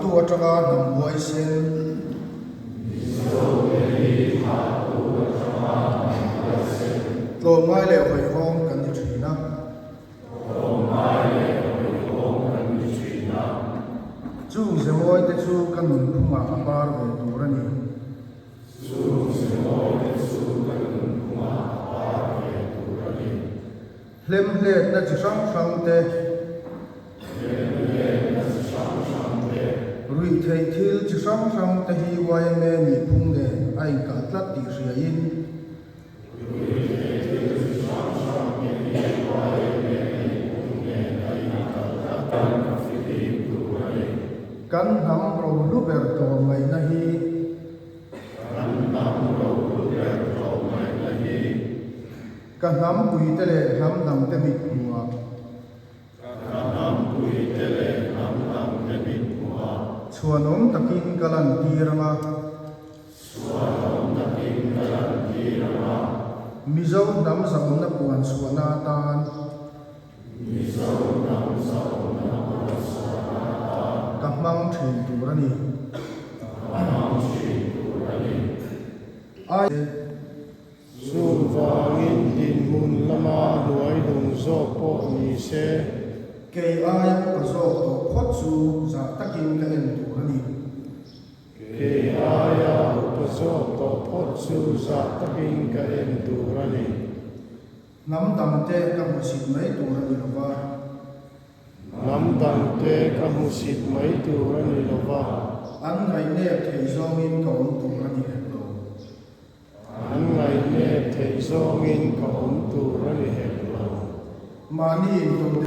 Duqv wuov jangv hnamv wuov sin. Longc maiv leiz hoic horngh ganh nyei zuiz naaiv. Zuqc nzengc mueiz deix zuqc ganh nunc kuv maac aqv baav weic duqv la'nyic. Hlen hlen naaiv ziepc sangv sangv deix. Ruic teic tin ziepc sangv sangv deix hi wai mienh nyei bung nqaengh ga'glatv diqc siec in. Ganh hnamv longc hluv mbiaatc dorngc ngaih naaiv hi. Ganh hnamv buix deix leiz hnamv dangh deix mienh muoz. Cuotv norm da'ginh ga'lanc ndie la'maah. Mienh zouv hnamv nzauh naaiv buonc cuotv naaiv daan. Ga'hmangv tengx duqv la'nyic. Aa, zuqc waac nyei dinc mun la'maah hnoi longc zorqv borqv nyei se. Ga'naaiv yaac zorqv dorh potv zuqc nzaatc da'ginh ga'en duqv la'nyic. Ga'naaiv yaac zorqv dorh potv zuqc nzaatc da'ginh ga'en duqv la'nyic. Hnamv dangh deix ga'hmz sitc maiv duqv la'nyic la'maah. Hnamv dangh deix ga'hmz sitc maiv duqv la'nyic la'maah. An ngaih naeqv tengx zorng nyei ga'hmz duqv la'nyic hepc longx. An ngaih naeqv tengx zorng nyei ga'hmz duqv la'nyic hepc longx. Maaih ninh dongh